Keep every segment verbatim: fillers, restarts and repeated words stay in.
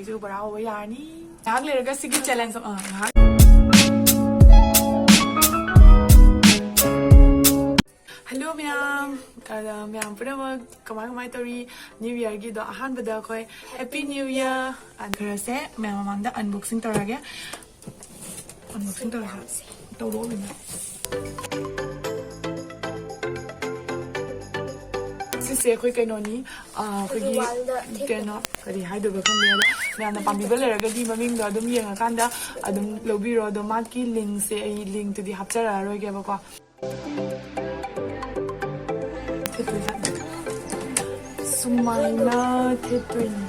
ꯁꯤꯁꯨ ꯕꯣꯔꯥ ꯍꯧꯕ ꯌꯥꯔꯅꯤ꯫ ꯉꯥꯏꯍꯥꯛ ꯂꯩꯔꯒ ꯁꯤꯒꯤ ꯆꯦꯂꯦꯟꯖ ꯑꯃ, ꯑ, ꯉꯥꯏꯍꯥꯛ꯫ ꯍꯜꯂꯣ ꯃꯌꯥꯝ꯫ ꯑꯗ ꯃꯌꯥꯝ ꯄꯨꯝꯅꯃꯛ ꯀꯃꯥꯏ ꯀꯃꯥꯏ ꯇꯧꯔꯤ? ꯅ꯭ꯌꯨ ꯌꯔꯒꯤꯗꯣ ꯑꯍꯥꯟꯕꯗ ꯑꯩꯈꯣꯏ ꯍꯦꯄꯤ ꯅ꯭ꯌꯨ ꯌꯔ꯫ ꯑ, ꯈꯔꯁꯦ ꯃꯌꯥꯝ ꯃꯃꯥꯡꯗ ꯑꯟꯕꯣꯛꯁꯤꯡ ꯇꯧꯔꯒꯦ꯫ ꯑꯟꯕꯣꯛꯁꯤꯡ ꯇꯧꯔꯁꯦ꯫ ꯇꯧꯔꯛꯑꯣ ꯕꯦꯕꯤ꯫ ꯁꯤꯁꯦ ꯑꯩꯈꯣꯏ ꯀꯩꯅꯣꯅꯤ, ꯑ, ꯑꯩꯈꯣꯏꯒꯤ ꯑꯩꯈꯣꯏꯒꯤ ꯋꯥꯜꯗ ꯊꯦꯠꯄ꯫ ꯀꯩꯅꯣ, ꯀꯔꯤ ꯍꯥꯏꯗꯣꯏꯕ ꯈꯪꯗꯦ꯫ ꯑꯗꯣ ꯃꯌꯥꯝꯅ ꯄꯥꯝꯕꯤꯕ ꯂꯩꯔꯒꯗꯤ ꯃꯃꯤꯡꯗꯣ ꯑꯗꯨꯝ ꯌꯦꯡꯉꯀꯥꯟꯗ ꯑꯗꯨꯝ ꯂꯧꯕꯤꯔꯣ꯫ ꯑꯗꯣ ꯃꯥꯒꯤ ꯂꯤꯡꯁꯦ ꯑꯩ ꯂꯤꯡꯇꯨꯗꯤ ꯍꯥꯞꯆꯔꯛꯑꯔꯣꯏꯒꯦꯕꯀꯣ꯫ ꯁꯨꯃꯥꯏꯅ ꯊꯦꯠꯇꯣꯏꯅꯤ꯫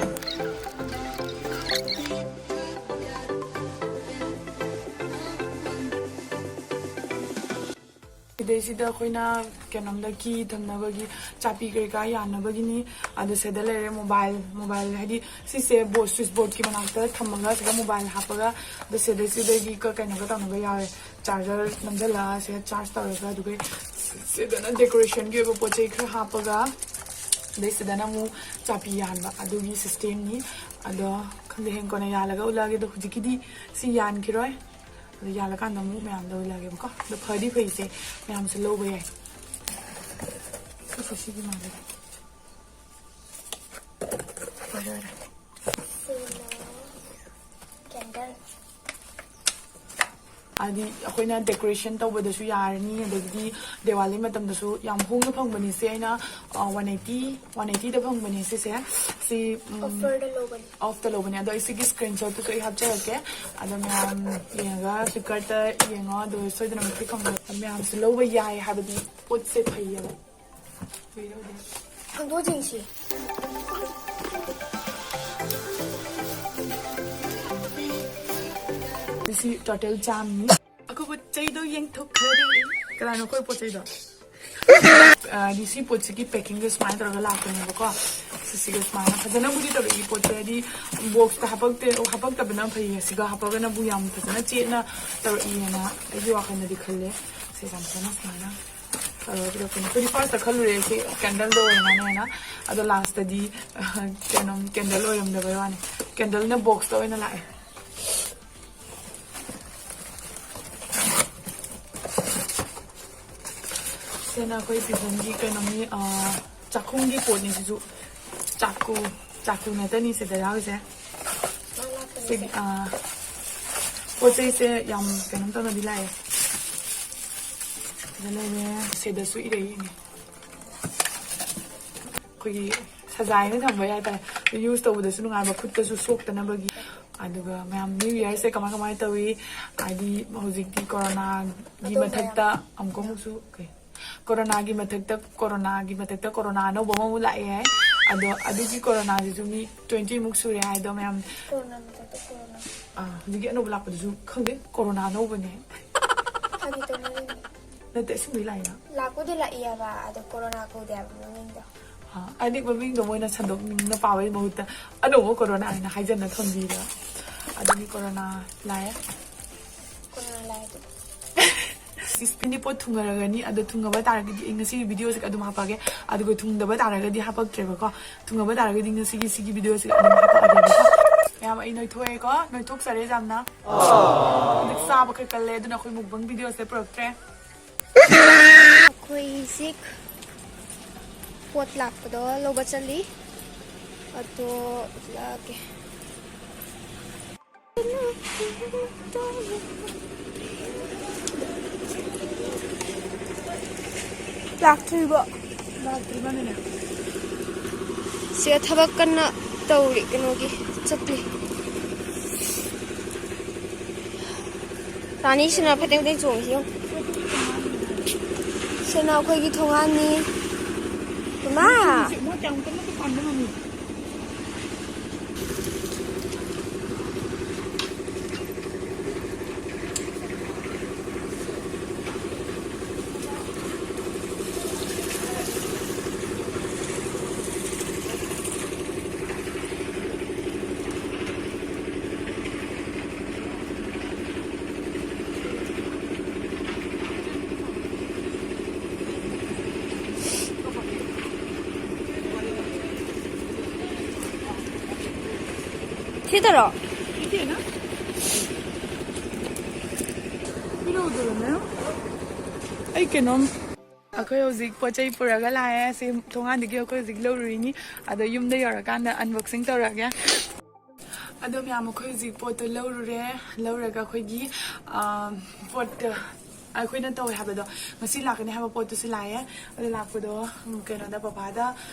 ꯁꯤꯗꯩꯁꯤꯗ ꯑꯩꯈꯣꯏꯅ ꯀꯩꯅꯣꯝꯗ ꯀꯤ ꯊꯝꯅꯕꯒꯤ ꯆꯥꯕꯤ ꯀꯩꯀꯥ ꯌꯥꯟꯅꯕꯒꯤꯅꯤ꯫ ꯑꯗꯣ ꯁꯤꯗ ꯂꯩꯔꯦ ꯃꯣꯕꯥꯏꯜ꯫ ꯃꯣꯕꯥꯏꯜ ꯍꯥꯏꯗꯤ ꯁꯤꯁꯦ ꯕꯣꯔꯗ, ꯁ꯭ꯋꯤꯆ ꯕꯣꯔꯗꯀꯤ ꯃꯅꯥꯛꯇ ꯊꯝꯃꯒ ꯁꯤꯗ ꯃꯣꯕꯥꯏꯜ ꯍꯥꯞꯄꯒ, ꯑꯗꯣ ꯁꯤꯗꯩꯁꯤꯗꯒꯤ ꯀ-, ꯀꯩꯅꯣꯒ ꯇꯧꯅꯕ ꯌꯥꯎꯔꯦ꯫ ꯆꯥꯔꯖꯔ ꯅꯝꯁꯤꯜꯂꯒ ꯁꯤꯗ ꯆꯥꯔꯖ ꯇꯧꯔꯒ, ꯑꯗꯨꯒ ꯁꯤꯗꯅ ꯗꯦꯀꯣꯔꯦꯁꯟꯒꯤ ꯑꯣꯏꯕ ꯄꯣꯠ ꯆꯩ ꯈꯔ ꯍꯥꯞꯄꯒ, ꯑꯗꯩ ꯁꯤꯗꯅ ꯑꯃꯨꯛ ꯆꯥꯕꯤ ꯌꯥꯟꯕ ꯑꯗꯨꯒꯤ ꯁꯤꯁꯇꯦꯝꯅꯤ꯫ ꯑꯗꯣ ꯈꯪꯗꯦ, ꯍꯌꯦꯡ ꯀꯣꯟꯅ ꯌꯥꯜꯂꯒ ꯎꯠꯂꯛꯑꯒꯦ꯫ ꯑꯗꯣ ꯍꯧꯖꯤꯛꯀꯤꯗꯤ ꯁꯤ ꯌꯥꯟꯈꯤꯔꯣꯏ꯫ ꯑꯗꯣ ꯌꯥꯜꯂꯀꯥꯟꯗ ꯑꯃꯨꯛ ꯃꯌꯥꯝꯗ ꯎꯠꯂꯛꯑꯒꯦꯕꯀꯣ꯫ ꯑꯗꯣ ꯐꯗꯤ ꯐꯩꯁꯦ, ꯃꯌꯥꯝꯁꯨ ꯂꯧꯕ ꯌꯥꯏ꯫ ꯁꯤꯁꯦ ꯁꯤꯒꯤ ꯃꯥꯜꯂꯦ꯫ ꯐꯖꯔꯦ꯫ ꯁꯤꯅ ꯀꯦꯟꯗꯜ꯫ ꯍꯥꯏꯗꯤ ꯑꯩꯈꯣꯏꯅ ꯗꯦꯀꯣꯔꯦꯁꯟ ꯇꯧꯕꯗꯁꯨ ꯌꯥꯔꯅꯤ, ꯑꯗꯒꯤꯗꯤ ꯗꯤꯋꯥꯂꯤ ꯃꯇꯝꯗꯁꯨ ꯌꯥꯝ ꯍꯣꯡꯅ ꯐꯪꯕꯅꯤ ꯁꯦ꯫ ꯑꯩꯅ, ꯑ, ꯋꯥꯟ ꯑꯩꯠꯇꯤ, ꯋꯥꯟ ꯑꯩꯠꯇꯤꯗ ꯐꯪꯕꯅꯤ ꯁꯤꯁꯦ꯫ ꯁꯤ, ꯎꯝ, ꯑꯣꯐꯔꯗ ꯂꯧꯕꯅꯤ꯫ ꯑꯣꯐꯇ ꯂꯧꯕꯅꯦ꯫ ꯑꯗꯣ ꯑꯩ ꯁꯤꯒꯤ ꯁ꯭ꯀ꯭ꯔꯤꯟ ꯁꯣꯠꯇꯨꯁꯨ ꯑꯩ ꯍꯥꯞꯆꯔꯛꯀꯦ꯫ ꯑꯗꯣ ꯃꯌꯥꯝ ꯌꯦꯡꯉꯒ ꯐ꯭ꯂꯤꯞꯀꯥꯔꯠꯇ ꯌꯦꯡꯉꯣ, ꯑꯗꯨꯒ ꯁꯣꯏꯗꯅꯃꯛꯀꯤ ꯐꯪꯕ ꯃꯌꯥꯝꯁꯨ ꯂꯧꯕ ꯌꯥꯏ, ꯍꯥꯏꯕꯗꯤ ꯄꯣꯠꯁꯦ ꯐꯩꯌꯦꯕ꯫ ꯍꯥꯡꯗꯣꯛꯑ ꯌꯦꯡꯁꯤ꯫ ꯁꯤ ꯇꯣꯇꯦꯜ ꯆꯥꯝꯃꯅꯤ꯫ ꯑꯩꯈꯣꯏ ꯄꯣꯠ ꯆꯩꯗꯣ ꯌꯦꯡꯊꯣꯛꯈ꯭ꯔꯦ꯫ ꯀꯅꯥꯅꯣ ꯑꯩꯈꯣꯏ ꯄꯣꯠ ꯆꯩꯗꯣ? ꯑ, ꯍꯥꯏꯗꯤ ꯁꯤ ꯄꯣꯠꯁꯤꯒꯤ ꯄꯦꯀꯤꯡꯁꯦ ꯁꯨꯃꯥꯏꯅ ꯇꯧꯔꯒ ꯂꯥꯛꯄꯅꯦꯕꯀꯣ꯫ ꯁꯤꯁꯤꯒ ꯁꯨꯃꯥꯏꯅ ꯐꯖꯅꯕꯨꯗꯤ ꯇꯧꯔꯛꯏ ꯄꯣꯠꯁꯦ, ꯍꯥꯏꯗꯤ ꯕꯣꯛꯁꯇ ꯍꯥꯄꯛꯇꯦ, ꯍꯥꯄꯛꯇꯕꯅ ꯐꯩꯌꯦ꯫ ꯁꯤꯒ ꯍꯥꯄꯛꯑꯒꯅꯕꯨ ꯌꯥꯝ ꯐꯖꯅ ꯆꯦꯠꯅ ꯇꯧꯔꯛꯏꯅ ꯑꯩꯒꯤ ꯋꯥꯈꯜꯗꯗꯤ ꯈꯜꯂꯦ꯫ ꯁꯤ ꯌꯥꯝ ꯐꯖꯅ ꯁꯨꯃꯥꯏꯅ ꯇꯧꯔꯒ ꯄꯤꯔꯛꯄꯅꯦ꯫ ꯑꯩꯈꯣꯏꯗꯤ ꯐꯥꯔꯁꯇ ꯈꯜꯂꯨꯔꯦ ꯁꯤ ꯀꯦꯟꯗꯜꯗꯣ ꯑꯣꯏꯔꯝꯒꯅꯦꯅ, ꯑꯗꯣ ꯂꯥꯁꯇꯗꯤ, ꯑ, ꯀꯩꯅꯣ, ꯀꯦꯟꯗꯜ ꯑꯣꯏꯔꯝꯗꯕꯩ ꯋꯥꯅꯤ꯫ ꯀꯦꯟꯗꯜꯅ ꯕꯣꯛꯁꯇ ꯑꯣꯏꯅ ꯂꯥꯛꯑꯦ꯫ ꯁꯤꯅ ꯑꯩꯈꯣꯏ ꯁꯤꯖꯟꯒꯤ ꯀꯩꯅꯣꯅꯤ, ꯑ, ꯆꯥꯛꯈꯨꯝꯒꯤ ꯄꯣꯠꯅꯤ ꯁꯤꯁꯨ꯫ ꯆꯥꯛꯀꯨ, ꯆꯥꯛꯀꯨ ꯅꯠꯇꯅꯤ ꯁꯤꯗ ꯌꯥꯎꯔꯤꯁꯦ꯫ ꯁꯤꯒꯤ, ꯑ, ꯄꯣꯠ ꯆꯩꯁꯦ ꯌꯥꯝ ꯀꯩꯅꯣꯝ ꯇꯧꯅꯗꯤ ꯂꯥꯛꯑꯦ꯫ ꯁꯤꯗ ꯂꯩꯔꯦ꯫ ꯁꯤꯗꯁꯨ ꯏꯔꯛꯏꯅꯦ꯫ ꯑꯩꯈꯣꯏꯒꯤ ꯁꯖꯥꯏꯅ ꯊꯝꯕ ꯍꯥꯏꯇꯥꯔꯦ꯫ ꯌꯨꯁ ꯇꯧꯕꯗꯁꯨ ꯅꯨꯡꯉꯥꯏꯕ, ꯈꯨꯠꯇꯁꯨ ꯁꯣꯛꯇꯅꯕꯒꯤ꯫ ꯑꯗꯨꯒ ꯃꯌꯥꯝ ꯅ꯭ꯌꯨ ꯌꯔꯁꯦ ꯀꯃꯥꯏ ꯀꯃꯥꯏꯅ ꯇꯧꯏ? ꯍꯥꯏꯗꯤ ꯍꯧꯖꯤꯛꯇꯤ ꯀꯣꯔꯣꯅꯥꯒꯤ ꯑꯗꯣ ꯃꯊꯛꯇ ꯃꯌꯥꯝ ꯑꯃꯨꯛꯀ ꯑꯃꯨꯛꯁꯨ ꯀꯩ, ꯀꯣꯔꯣꯅꯥꯒꯤ ꯃꯊꯛꯇ, ꯀꯣꯔꯣꯅꯥꯒꯤ ꯃꯊꯛꯇ ꯀꯣꯔꯣꯅꯥ ꯑꯅꯧꯕ ꯑꯃꯃꯨꯛ ꯂꯥꯛꯑꯦ ꯍꯥꯏ꯫ ꯑꯗꯣ ꯑꯗꯨꯒꯤ ꯀꯣꯔꯣꯅꯥꯁꯤꯁꯨ ꯃꯤ ꯇ꯭ꯋꯦꯟꯇꯤ ꯃꯨꯛ ꯁꯨꯔꯦ ꯍꯥꯏꯗꯣ ꯃꯌꯥꯝ꯫ ꯀꯣꯔꯣꯅꯥ ꯃꯊꯛꯇ ꯀꯣꯔꯣꯅꯥ꯫ ꯑꯥ, ꯍꯧꯖꯤꯛꯀꯤ ꯑꯅꯧꯕ ꯂꯥꯛꯄꯗꯨꯁꯨ ꯈꯪꯗꯦ, ꯀꯣꯔꯣꯅꯥ ꯑꯅꯧꯕꯅꯦ꯫ ꯐꯥꯒꯤ ꯇꯧꯅꯔꯤꯅꯦ꯫ ꯅꯠꯇꯦ, ꯑꯁꯦꯡꯕꯩ ꯂꯥꯛꯏꯔꯣ? ꯂꯥꯛꯄꯨꯗꯤ ꯂꯥꯛꯏ ꯍꯥꯏꯕ, ꯑꯗꯣ ꯀꯣꯔꯣꯅꯥ ꯀꯧꯗꯦ ꯍꯥꯏꯕ ꯃꯃꯤꯡꯗꯣ꯫ ꯑꯥ, ꯍꯥꯏꯗꯤ ꯃꯃꯤꯡꯗꯣ ꯃꯣꯏꯅ ꯁꯟꯗꯣꯛꯅꯤꯡꯅ ꯄꯥꯕꯒꯤ ꯃꯍꯨꯠꯇ ꯑꯅꯧꯕ ꯀꯣꯔꯣꯅꯥ ꯍꯥꯏꯅ ꯍꯥꯏꯖꯟꯅ ꯊꯝꯕꯤꯕ꯫ ꯑꯗꯨꯒꯤ ꯀꯣꯔꯣꯅꯥ ꯂꯥꯛꯑꯦ꯫ ꯀꯣꯔꯣꯅꯥ ꯂꯥꯛꯑꯦ ꯑꯗꯨ꯫ ꯁꯤꯁꯇꯤꯟꯗꯤ ꯄꯣꯠ ꯊꯨꯡꯉꯔꯒꯅꯤ꯫ ꯑꯗꯣ ꯊꯨꯡꯉꯕ ꯇꯥꯔꯒꯗꯤ ꯑꯩ ꯉꯁꯤꯒꯤ ꯚꯤꯗꯤꯑꯣꯁꯦ ꯑꯗꯨꯝ ꯍꯥꯞꯄꯛꯑꯒꯦ, ꯑꯗꯨꯒ ꯊꯨꯡꯗꯕ ꯇꯥꯔꯒꯗꯤ ꯍꯥꯄꯛꯇ꯭ꯔꯦꯕꯀꯣ꯫ ꯊꯨꯡꯉꯕ ꯇꯥꯔꯒꯗꯤ ꯉꯁꯤꯒꯤ ꯁꯤꯒꯤ ꯚꯤꯗꯤꯑꯣꯁꯦ ꯑꯗꯨꯝ ꯍꯥꯄꯛꯑꯒꯦꯕꯀꯣ꯫ ꯃꯌꯥꯝ, ꯑꯩ ꯅꯣꯏꯊꯣꯛꯑꯦꯀꯣ, ꯅꯣꯏꯊꯣꯛꯆꯔꯦ ꯌꯥꯝꯅ꯫ ꯍꯧꯖꯤꯛ ꯆꯥꯕ ꯈꯔ ꯀꯜꯂꯦ, ꯑꯗꯨꯅ ꯑꯩꯈꯣꯏ ꯃꯨꯛꯕꯪ ꯚꯤꯗꯤꯑꯣꯁꯦ ꯄꯨꯔꯛꯇ꯭ꯔꯦ꯫ ꯑꯩꯈꯣꯏ ꯍꯧꯖꯤꯛ ꯄꯣꯠ ꯂꯥꯛꯄꯗꯣ ꯂꯧꯕ ꯆꯠꯂꯤ꯫ ꯑꯗꯣ ꯎꯠꯂꯛꯑꯒꯦ꯫ ꯂꯥꯛꯇ꯭ꯔꯤꯕꯣ? ꯂꯥꯛꯇ꯭ꯔꯤꯕꯅꯤꯅꯦ꯫ ꯁꯤꯗ ꯊꯕꯛ ꯀꯟꯅ ꯇꯧꯔꯤ, ꯀꯩꯅꯣꯒꯤ ꯆꯠꯂꯤ꯫ ꯔꯥꯅꯤꯁꯤꯅ ꯐꯩꯇꯦꯡ ꯐꯩꯇꯦꯡ ꯆꯣꯡꯉꯤ, ꯌꯦꯡꯉꯨ꯫ ꯁꯤꯅ ꯑꯩꯈꯣꯏꯒꯤ ꯊꯣꯡꯒꯥꯟꯅꯤ꯫ ꯏꯃꯥ! ꯃꯣꯏ ꯀꯌꯥꯝ ꯀꯟꯅ ꯄꯥꯟꯕ ꯉꯝꯃꯤ? ꯁꯤꯗꯔꯣ? ꯀꯩꯗꯧꯗꯣꯏꯅꯣ? ꯑꯩ ꯀꯩꯅꯣꯝ ꯑꯩꯈꯣꯏ ꯍꯧꯖꯤꯛ ꯄꯣꯠ ꯆꯩ ꯄꯨꯔꯒ ꯂꯥꯛꯑꯦ꯫ ꯁꯤ ꯊꯣꯡꯒꯥꯟꯗꯒꯤ ꯑꯩꯈꯣꯏ ꯍꯧꯖꯤꯛ ꯂꯧꯔꯨꯔꯤꯅꯤ꯫ ꯑꯗꯣ ꯌꯨꯝꯗ ꯌꯧꯔꯀꯥꯟꯗ unboxing ꯇꯧꯔꯛꯑꯒꯦ꯫ ꯑꯗꯣ ꯃꯌꯥꯝ, ꯑꯩꯈꯣꯏ ꯍꯧꯖꯤꯛ ꯄꯣꯠꯇꯣ ꯂꯧꯔꯨꯔꯦ꯫ ꯂꯧꯔꯒ ꯑꯩꯈꯣꯏꯒꯤ, ꯑꯥ, ꯄꯣꯠꯇ ꯑꯩꯈꯣꯏꯅ ꯇꯧꯋꯦ ꯍꯥꯏꯕꯗꯣ, ꯉꯁꯤ ꯂꯥꯛꯀꯅꯤ ꯍꯥꯏꯕ ꯄꯣꯠꯇꯨꯁꯨ ꯂꯥꯛꯑꯦ꯫ ꯑꯗꯣ ꯂꯥꯛꯄꯗꯣ, ꯎꯝ, ꯀꯩꯅꯣꯗ, ꯄꯄꯥꯗ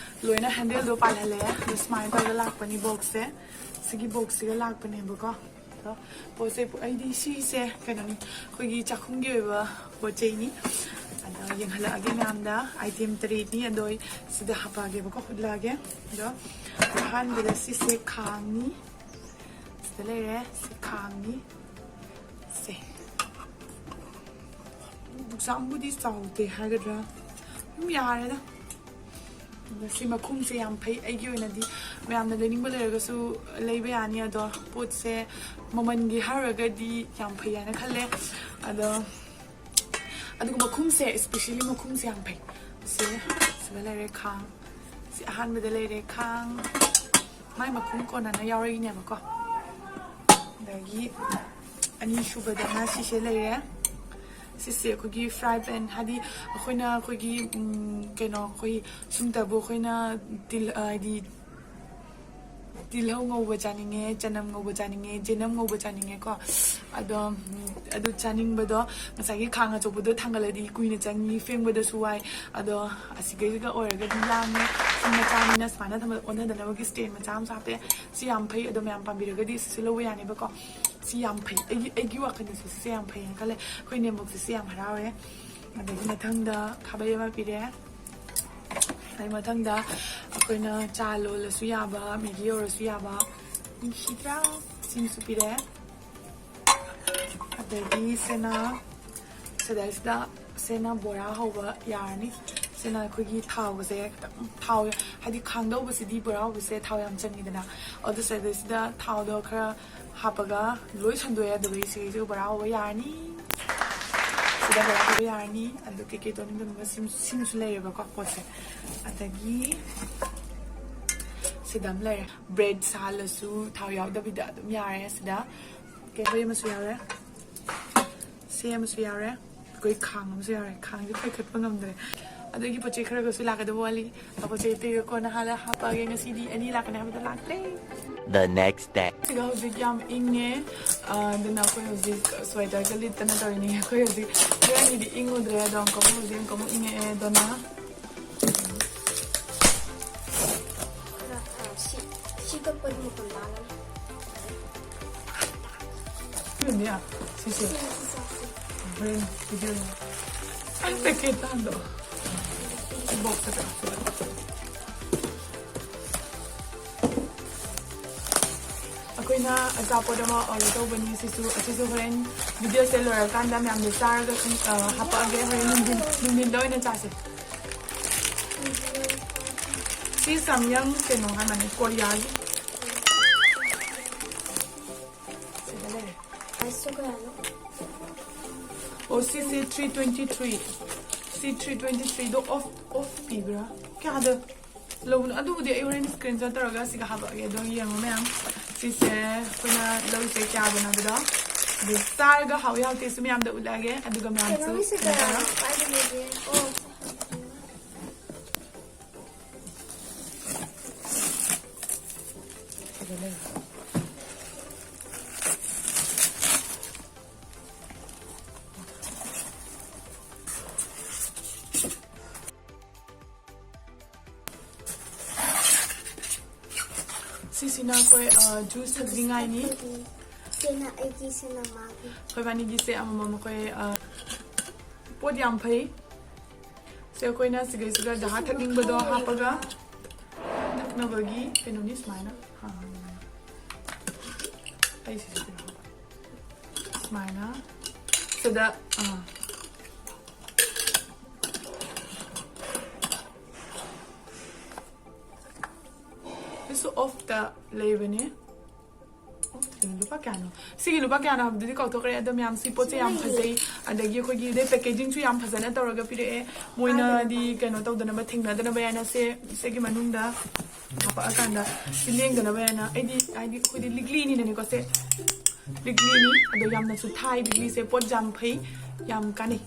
ꯂꯣꯏꯅ handleꯗꯣ ꯄꯥꯜꯍꯜꯂꯛꯑꯦ꯫ ꯑꯗꯣ ꯁꯨꯃꯥꯏꯅ ꯇꯧꯔꯒ ꯂꯥꯛꯄꯅꯤ boxꯁꯦ꯫ ꯁꯤꯒꯤ boxꯁꯤꯒ ꯂꯥꯛꯄꯅꯦꯕꯀꯣ꯫ ꯑꯗꯣ ꯄꯣꯠꯁꯦ ꯄꯨ-, ꯑꯩꯗꯤ ꯁꯤꯁꯦ ꯀꯩꯅꯣꯅꯤ, ꯑꯩꯈꯣꯏꯒꯤ ꯆꯥꯛꯈꯨꯝꯒꯤ ꯑꯣꯏꯕ ꯄꯣꯠ ꯆꯩꯅꯤ꯫ ꯑꯗꯣ ꯌꯦꯡꯍꯜꯂꯛꯑꯒꯦ ꯃꯌꯥꯝꯗ꯫ Item ꯇꯔꯦꯠꯅꯤ꯫ ꯑꯗꯣ ꯑꯩ ꯁꯤꯗ ꯍꯥꯞꯄꯛꯑꯒꯦꯕꯀꯣ, ꯍꯨꯠꯂꯛꯑꯒꯦ꯫ ꯑꯗꯣ ꯑꯍꯥꯟꯕꯗ ꯁꯤꯁꯦ ꯈꯥꯡꯅꯤ꯫ ꯁꯤꯗ ꯂꯩꯔꯦ, ꯁꯤ ꯈꯥꯡꯅꯤ꯫ ꯁꯦ꯫ ꯗꯨꯛꯁꯥꯝꯕꯨꯗꯤ ꯆꯥꯎꯗꯦ ꯍꯥꯏꯒꯗ꯭ꯔꯥ? ꯑꯗꯨꯝ ꯌꯥꯔꯦꯗ꯫ ꯑꯗꯣ ꯁꯤ ꯃꯈꯨꯝꯁꯦ ꯌꯥꯝ ꯐꯩ ꯑꯩꯒꯤ ꯑꯣꯏꯅꯗꯤ꯫ ꯃꯌꯥꯝꯅ ꯂꯩꯅꯤꯡꯕ ꯂꯩꯔꯒꯁꯨ ꯂꯩꯕ ꯌꯥꯅꯤ꯫ ꯑꯗꯣ ꯄꯣꯠꯁꯦ ꯃꯃꯜꯒꯤ ꯍꯥꯏꯔꯨꯔꯒꯗꯤ ꯌꯥꯝ ꯐꯩ ꯍꯥꯏꯅ ꯈꯜꯂꯦ꯫ ꯑꯗꯣ, ꯑꯗꯨꯒ ꯃꯈꯨꯝꯁꯦ, especially ꯃꯈꯨꯝꯁꯦ ꯌꯥꯝ ꯐꯩ꯫ ꯁꯤ, ꯁꯤꯗ ꯂꯩꯔꯦ ꯈꯥꯡ꯫ ꯁꯤ ꯑꯍꯥꯟꯕꯗ ꯂꯩꯔꯦ ꯈꯥꯡ꯫ ꯃꯥꯏ ꯃꯈꯨꯝ ꯀꯣꯟꯅꯅ ꯌꯥꯎꯔꯛꯏꯅꯦꯕꯀꯣ꯫ ꯑꯗꯒꯤ ꯑꯅꯤꯁꯨꯕꯗꯅ ꯁꯤꯁꯦ ꯂꯩꯔꯦ꯫ ꯁꯤꯁꯦ ꯑꯩꯈꯣꯏꯒꯤ fry pan, ꯍꯥꯏꯗꯤ ꯑꯩꯈꯣꯏꯅ ꯑꯩꯈꯣꯏꯒꯤ, ꯎꯝ, ꯀꯩꯅꯣ, ꯑꯩꯈꯣꯏ ꯁꯨꯝꯇꯕꯨ ꯑꯩꯈꯣꯏꯅ ꯇꯤꯜ-, ꯍꯥꯏꯗꯤ ꯇꯤꯜꯍꯧ ꯉꯧꯕ ꯆꯥꯅꯤꯡꯉꯦ, ꯆꯅꯝ ꯉꯧꯕ ꯆꯥꯅꯤꯡꯉꯦ, ꯆꯦꯅꯝ ꯉꯧꯕ ꯆꯥꯅꯤꯡꯉꯦꯀꯣ꯫ ꯑꯗꯣ, ꯎꯝ, ꯑꯗꯨ ꯆꯥꯅꯤꯡꯕꯗꯣ ꯉꯁꯥꯏꯒꯤ ꯈꯥꯡ ꯑꯆꯧꯕꯗꯣ ꯊꯥꯡꯒꯠꯂꯗꯤ ꯀꯨꯏꯅ ꯆꯪꯉꯤ, ꯐꯦꯡꯕꯗꯁꯨ ꯋꯥꯏ꯫ ꯑꯗꯣ ꯑꯁꯤꯒꯩꯒ ꯑꯣꯏꯔꯒꯗꯤ ꯌꯥꯝꯃꯦ꯫ ꯁꯤ ꯃꯆꯥꯅꯤꯅ ꯁꯨꯃꯥꯏꯅ ꯊꯝꯕꯗ ꯑꯣꯟꯊꯗꯅꯕꯒꯤ stand ꯃꯆꯥ ꯑꯃꯁꯨ ꯍꯥꯞꯄꯦ꯫ ꯁꯤ ꯌꯥꯝ ꯐꯩ꯫ ꯑꯗꯣ ꯃꯌꯥꯝ ꯄꯥꯝꯕꯤꯔꯒꯗꯤ ꯁꯤꯁꯨ ꯂꯧꯕ ꯌꯥꯅꯦꯕꯀꯣ꯫ ꯁꯤ ꯌꯥꯝ ꯐꯩ꯫ ꯑꯩꯒꯤ, ꯑꯩꯒꯤ ꯋꯥꯈꯜꯗꯁꯨ ꯁꯤꯁꯦ ꯌꯥꯝ ꯐꯩꯌꯦꯅ ꯈꯜꯂꯦ꯫ ꯑꯩꯈꯣꯏ ꯅꯦꯝꯕꯣꯛꯁꯦ ꯁꯤ ꯌꯥꯝ ꯍꯔꯥꯎꯋꯦ꯫ ꯑꯗꯒꯤ ꯃꯊꯪꯗ ꯈꯥꯕꯩ ꯑꯃ ꯄꯤꯔꯦ꯫ ꯑꯗꯩ ꯃꯊꯪꯗ ꯑꯩꯈꯣꯏꯅ ꯆꯥ ꯂꯣꯜꯂꯁꯨ ꯌꯥꯕ, ꯃꯦꯒꯤ ꯍꯧꯔꯁꯨ ꯌꯥꯕ꯫ ꯅꯨꯡꯁꯤꯗ꯭ꯔꯥ? ꯁꯤꯃꯁꯨ ꯄꯤꯔꯦ꯫ ꯑꯗꯒꯤ ꯁꯤꯅ, ꯁꯤꯗꯩꯁꯤꯗ ꯁꯤꯅ ꯕꯣꯔꯥ ꯍꯧꯕ ꯌꯥꯔꯅꯤ꯫ ꯁꯤꯅ ꯑꯩꯈꯣꯏꯒꯤ ꯊꯥꯎꯒꯁꯦ ꯈꯤꯇꯪ, ꯊꯥꯎ, ꯍꯥꯏꯗꯤ ꯈꯥꯡꯗꯧꯕꯁꯤꯗꯤ ꯕꯣꯔꯥ ꯍꯧꯕꯁꯦ ꯊꯥꯎ ꯌꯥꯝ ꯆꯪꯉꯤꯗꯅ꯫ ꯑꯗꯨ ꯁꯤꯗꯩꯁꯤꯗ ꯊꯥꯎꯗꯣ ꯈꯔ ꯍꯥꯞꯄꯒ ꯂꯣꯏ ꯁꯟꯗꯣꯛꯑꯦ꯫ ꯑꯗꯨꯒ ꯁꯤꯒꯩꯁꯤꯒ ꯕꯣꯔꯥ ꯍꯧꯕ ꯌꯥꯔꯅꯤ꯫ ꯁꯤꯗ ꯕꯣꯔꯥ ꯍꯧꯕ ꯌꯥꯔꯅꯤ꯫ ꯑꯗꯨ ꯀꯩꯀꯩ ꯇꯧꯅꯤꯡ ꯇꯧꯅꯤꯡꯕ ꯁꯤꯝ-, ꯁꯤꯃꯁꯨ ꯂꯩꯔꯦꯕꯀꯣ ꯄꯣꯠꯁꯦ꯫ ꯑꯗꯒꯤ ꯁꯤ ꯁꯤꯗ ꯑꯃ ꯂꯩꯔꯦ꯫ ꯕ꯭ꯔꯦꯗ ꯁꯥꯍꯜꯂꯁꯨ ꯊꯥꯎ ꯌꯥꯎꯗꯕꯤꯗ ꯑꯗꯨꯝ ꯌꯥꯔꯦ꯫ ꯁꯤꯗ ꯀꯦꯍꯣꯏ ꯑꯃꯁꯨ ꯌꯥꯎꯔꯦ, ꯁꯤ ꯑꯃꯁꯨ ꯌꯥꯎꯔꯦ꯫ ꯑꯩꯈꯣꯏ ꯈꯥꯡ ꯑꯃꯁꯨ ꯌꯥꯎꯔꯦ꯫ ꯈꯥꯡꯁꯦ ꯄꯥꯏꯈꯠꯄ ꯉꯝꯗ꯭ꯔꯦ꯫ ꯑꯗꯨꯒꯤ ꯄꯣꯠ ꯆꯩ ꯈꯔꯒꯁꯨ ꯂꯥꯛꯀꯗꯕ ꯋꯥꯠꯂꯤ꯫ ꯑ, ꯄꯣꯠ ꯆꯩ ꯑꯇꯩꯒ ꯀꯣꯟꯅ ꯍꯥꯜꯂ ꯍꯥꯞꯄꯛꯑꯒꯦ꯫ ꯉꯁꯤꯗꯤ ꯑꯅꯤ ꯂꯥꯛꯀꯅꯤ ꯍꯥꯏꯕꯗꯣ ꯂꯥꯛꯇ꯭ꯔꯦ꯫ The next day. ꯁꯤꯒ ꯍꯧꯖꯤꯛ ꯌꯥꯝ ꯏꯪꯉꯦ꯫ ꯑ, ꯑꯗꯨꯅ ꯑꯩꯈꯣꯏ ꯍꯧꯖꯤꯛ ꯁ꯭ꯋꯦꯇꯔꯒ ꯂꯤꯠꯇꯅ ꯇꯧꯔꯤꯅꯤ꯫ ꯑꯩꯈꯣꯏ ꯍꯧꯖꯤꯛ ꯍꯣꯔꯦꯟꯒꯤꯗꯤ ꯏꯪꯉꯨꯗ꯭ꯔꯦ꯫ ꯑꯗꯣ ꯑꯃꯨꯛꯀ ꯑꯃꯨꯛ ꯍꯧꯖꯤꯛ ꯑꯃꯨꯛꯀ ꯑꯃꯨꯛ ꯏꯪꯉꯛꯑꯦ꯫ ꯑꯗꯨꯅ ꯁꯤ ꯁꯤ ꯀꯛꯄꯗꯤ ꯃꯇꯝ ꯂꯥꯡꯒꯅꯤ꯫ ꯁꯤꯅꯦ, ꯁꯤꯁꯦ꯫ ꯁꯤ, ꯁꯤ, ꯁꯤ, ꯁꯤ꯫ ꯍꯣꯔꯦꯟ ꯚꯤꯗꯤꯑꯣ꯫ ꯑꯩ ꯄꯦꯀꯦꯠ ꯇꯥꯟꯗꯣ꯫ ꯕꯣꯛꯁꯇ ꯍꯥꯞꯆꯤꯜꯂꯣ꯫ ꯑꯩꯈꯣꯏꯅ ꯑꯆꯥꯄꯣꯠ ꯑꯃ ꯑꯣꯔꯗꯔ ꯇꯧꯕꯅꯤ꯫ ꯁꯤꯁꯨ, ꯑꯁꯤꯁꯨ ꯍꯣꯔꯦꯟ ꯚꯤꯗꯤꯑꯣꯁꯦ ꯂꯣꯏꯔꯀꯥꯟꯗ ꯃꯌꯥꯝꯗ ꯆꯥꯔꯒ, ꯑ, ꯍꯥꯞꯄꯛꯑꯒꯦ꯫ ꯍꯣꯔꯦꯟ ꯅꯨꯡꯊꯤꯟ, ꯅꯨꯡꯊꯤꯟꯗ ꯑꯣꯏꯅ ꯆꯥꯁꯦ꯫ ꯁꯤ ꯁꯝꯌꯪ ꯀꯩꯅꯣ ꯍꯥꯏꯕꯅꯤ, ꯀꯣꯔꯤꯌꯥꯒꯤ꯫ ꯁꯤꯗ ꯂꯩꯔꯦ꯫ ꯄ꯭ꯔꯥꯏꯁꯁꯨ ꯀꯌꯥꯅꯣ? ꯑꯣ, ꯁꯤꯁꯦ three twenty three꯫ ꯁꯤ three twenty threeꯗꯣ off, off ꯄꯤꯕ꯭ꯔꯥ? ꯀꯌꯥꯗ ꯂꯧꯕꯅꯣ? ꯑꯗꯨꯕꯨꯗꯤ ꯑꯩ ꯍꯣꯔꯦꯟ screenshot ꯇꯧꯔꯒ ꯁꯤꯒ ꯍꯥꯞꯄꯛꯑꯒꯦ, ꯑꯗꯣ ꯌꯦꯡꯉꯣ ꯃꯌꯥꯝ꯫ ꯁꯤꯁꯦ ꯑꯩꯈꯣꯏꯅ ꯂꯧꯔꯤꯁꯦ ꯀꯌꯥꯗꯅꯣ ꯍꯥꯏꯕꯗꯣ꯫ ꯑꯗꯨ ꯆꯥꯔꯒ ꯍꯥꯎꯏ ꯍꯥꯎꯇꯦꯁꯨ ꯃꯌꯥꯝꯗ ꯎꯠꯂꯛꯑꯒꯦ, ꯑꯗꯨꯒ ꯃꯌꯥꯝꯁꯨ ꯀꯩꯅꯣꯒꯤꯁꯦ ꯀꯩꯅꯣ ꯇꯧꯔꯣ꯫ ꯀꯌꯥ? ꯀꯥꯏꯗ ꯂꯩꯒꯦ? ꯑꯣ꯫ ꯁꯤꯁꯤꯅ ꯑꯩꯈꯣꯏ, ꯑ, ꯖꯨꯁ ꯊꯛꯅꯤꯡꯉꯥꯏꯅꯤ꯫ ꯁꯤꯅ ꯑꯩꯒꯤ, ꯁꯤꯅ ꯃꯥꯒꯤ꯫ ꯑꯩꯈꯣꯏ ꯕꯥꯅꯤꯒꯤꯁꯦ ꯑꯃꯃꯝ ꯑꯩꯈꯣꯏ, ꯑ, ꯄꯣꯠ ꯌꯥꯝ ꯐꯩ꯫ ꯁꯦ, ꯑꯩꯈꯣꯏꯅ ꯁꯤꯒꯩꯁꯤꯗ ꯗꯍꯥ ꯊꯛꯅꯤꯡꯕꯗꯣ ꯍꯥꯞꯄꯒ ꯊꯛꯅꯕꯒꯤ ꯀꯩꯅꯣꯅꯤ ꯁꯨꯃꯥꯏꯅ꯫ ꯑꯥ, ꯑꯩ ꯁꯤꯁꯤꯗ ꯁꯨꯃꯥꯏꯅ ꯁꯤꯗ, ꯑꯥ, ꯁꯤꯁꯨ off ꯇ ꯂꯩꯕꯅꯦ꯫ ꯂꯨꯄꯥ ꯀꯌꯥꯅꯣ? ꯁꯤꯒꯤ ꯂꯨꯄꯥ ꯀꯌꯥꯅꯣ ꯍꯥꯏꯕꯗꯨꯗꯤ ꯀꯥꯎꯊꯣꯛꯈ꯭ꯔꯦ꯫ ꯑꯗꯣ ꯃꯌꯥꯝ ꯁꯤ ꯄꯣꯠꯁꯦ ꯌꯥꯝ ꯐꯖꯩ꯫ ꯑꯗꯒꯤ ꯑꯩꯈꯣꯏꯒꯤ ꯑꯗꯩ packagingꯁꯨ ꯌꯥꯝ ꯐꯖꯅ ꯇꯧꯔꯒ ꯄꯤꯔꯛꯑꯦ꯫ ꯃꯣꯏꯅꯗꯤ ꯀꯩꯅꯣ ꯇꯧꯗꯅꯕ, ꯊꯦꯡꯅꯗꯅꯕ ꯍꯥꯏꯅ ꯁꯦ, ꯁꯤꯒꯤ ꯃꯅꯨꯡꯗ ꯍꯥꯄꯛꯑꯀꯥꯟꯗ ꯁꯤ ꯂꯦꯡꯗꯅꯕ ꯍꯥꯏꯅ꯫ ꯑꯩꯗꯤ ꯍꯥꯏꯗꯤ ꯑꯩꯈꯣꯏꯗꯤ ꯂꯤꯛꯂꯤꯅꯤꯗꯅꯀꯣ ꯁꯦ꯫ ꯂꯤꯛꯂꯤꯅꯤ꯫ ꯑꯗꯣ ꯌꯥꯝꯅꯁꯨ ꯊꯥꯏ꯫ ꯂꯤꯛꯂꯤꯁꯦ ꯄꯣꯠ ꯌꯥꯝ ꯐꯩ, ꯌꯥꯝ ꯀꯥꯟꯅꯩ꯫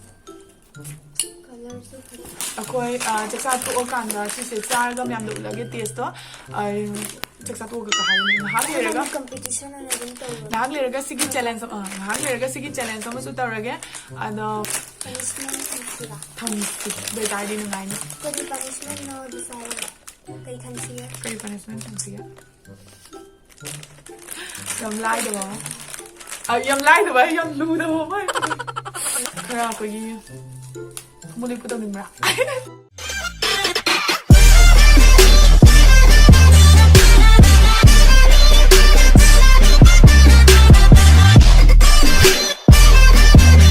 ꯀꯂꯔꯁꯨ ꯐꯖꯩ꯫ ꯑꯩꯈꯣꯏ ꯑ, ꯆꯥꯛꯆꯥ ꯇꯣꯛꯑꯀꯥꯟꯗ ꯁꯤꯁꯦ ꯆꯥꯔꯒ ꯃꯌꯥꯝꯗ ꯎꯠꯂꯒꯦ tasteꯇꯣ꯫ ꯑ, ꯆꯥꯛꯆꯥ ꯇꯣꯛꯑꯒ ꯀꯩ ꯍꯥꯏꯅꯤ, ꯉꯥꯏꯍꯥꯛ ꯂꯩꯔꯒ Competition ꯑꯣꯏꯅ ꯑꯗꯨꯝ ꯇꯧꯔꯣ꯫ ꯉꯥꯏꯍꯥꯛ ꯂꯩꯔꯒ ꯁꯤꯒꯤ challenge ꯑꯃ ꯑ, ꯉꯥꯏꯍꯥꯛ ꯂꯩꯔꯒ ꯁꯤꯒꯤ challenge ꯑꯃꯁꯨ ꯇꯧꯔꯒꯦ꯫ ꯑꯗꯣ Punishment ꯊꯝꯁꯤꯔꯥ? ꯊꯝꯁꯤ꯫ ꯑꯗꯨ ꯑꯣꯏꯇꯥꯔꯗꯤ ꯅꯨꯡꯉꯥꯏꯅꯤ꯫ ꯀꯔꯤ punishmentꯅꯣ ꯑꯗꯨ ꯆꯥꯔꯒ? ꯀꯩ ꯈꯟꯁꯤꯒꯦ? ꯀꯔꯤ punishment ꯊꯝꯁꯤꯒꯦ? ꯌꯥꯝ ꯂꯥꯏꯗꯕ ꯑꯃ꯫ ꯑ, ꯌꯥꯝ ꯂꯥꯏꯗꯕ, ꯌꯥꯝ ꯂꯨꯗꯕ ꯑꯃ꯫ ꯈꯔ ꯑꯩꯈꯣꯏꯒꯤ ꯃꯣꯂꯤꯛꯄ ꯇꯧꯅꯤꯡꯕ꯭ꯔꯥ?